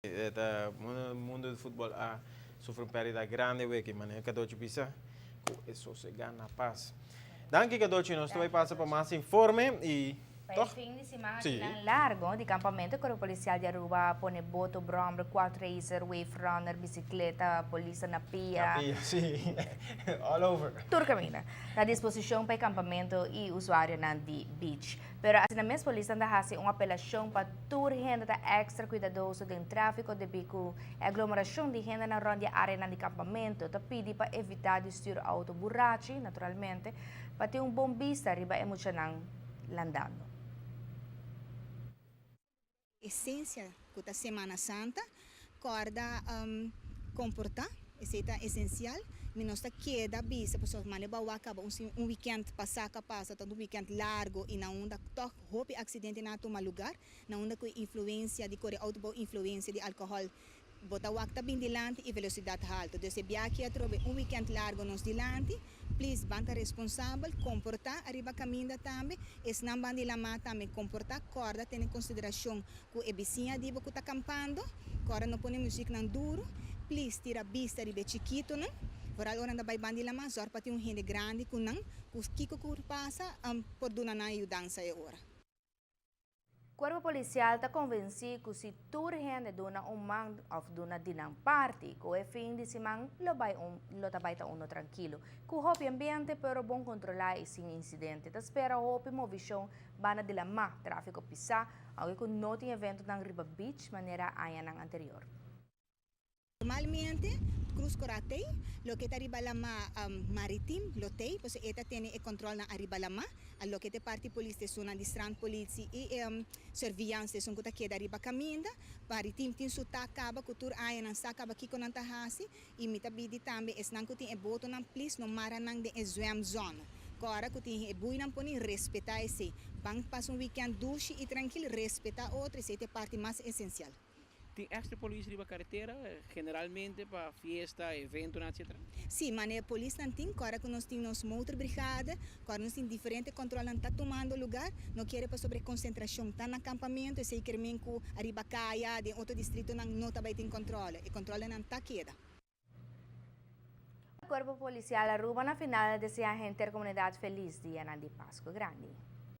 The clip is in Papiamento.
E mundo di futbol a sufri un perdida grandi weki, manera Cadochi bisa, cu e sosega na paz. Danki, Cadochi, nos ta bay pasa pa mas informe y Pa toch? fin di siman akinan largo di campamento, Cuerpo Policial di Aruba a pone boto, brommer, quad racer, wave runner, bicicleta, polis na pia. Na pia, si. All over. Tur caminda. Na disposicion pa e campamento y usuarionan di beach. Pero asina mes polisnan ta haci un apelacion pa tur hende ta extra cuidadoso den trafico debi cu e aglomeracion di hendenan rond di e areanan di campamento. Ta pidi pa evita di stuur auto burachi, naturalmente, pa tin un bon bista riba e muchanan landando. Esencia cu ta Semana Santa, corda comporta, esey ta esencial. Mi nos ta keda bisa pasobra mane bo a wak caba un weekend pasa ca pasa ta un weekend largo y na unda toch hopi accidentenan a tuma lugar, na unda cu e influencia di core auto bou influencia di alcohol bo ta wak ta bin dilanti y velocidad halto. Dus e biaha atrobe un weekend largo nos dilanti. Please, ban ta responsabel, comporta ariba caminda tambe. Esnan ban di lama tambe comporta, corda tene consideracion cu e bisiña di bo cu ta campando. Corda no pone muzieknan duro. Please, tira bista riba e chikitonan. Vooral ora nan ta bay ban di lama, zorg pa tin un hende grandi cu nan, cu kico cu pasa, por duna nan ayudansa e ora. Cuerpo Policial ta convenci cu si tur hende duna un man of duna di nan parti, cu e fin di siman lo bay un lo ta bay ta uno trankilo. Cu hopi ambiente pero bon controla y sin incidente. Ta spera hopi movicion banda di lama, trafico pisa, aunke cu no tin eventonan riba beach manera añanan anterior. Normalmente, Cruz Cora tey, loke ta riba lama maritim lo tey, pasobra e ta tene e controlnan ariba lama, a loke ta e parti polis ta esunnan di strandpolitie y e surveillance ta esun cu ta keda riba caminda. Maritim tin su tak caba cu tur aña nan sa caba kico nan ta haci y mi ta bidi tambe esnan cu tin e botonan please no mara nan den e zwemzone. Cora cu tin e buinan poni respeta esey. Ban pasa un weekend dushi y trankil, respeta otro, esey ta e parti mas esencial. Tin extra polis riba caretera generalmente pa fiesta, eventonan etc.? Si, mane polisnan tin, cora cu nos tin nos motorbrigade, cora nos tin diferente controlnan ta tumando lugar, no kere pasobra e concentracion ta na campamento, esey kier men cu ariba caya, den otro distritonan no ta bay tin controle, e controlenan ta keda. Cuerpo Policial Aruba na final a desea henter comunidad feliz dianan di Pasco Grandi.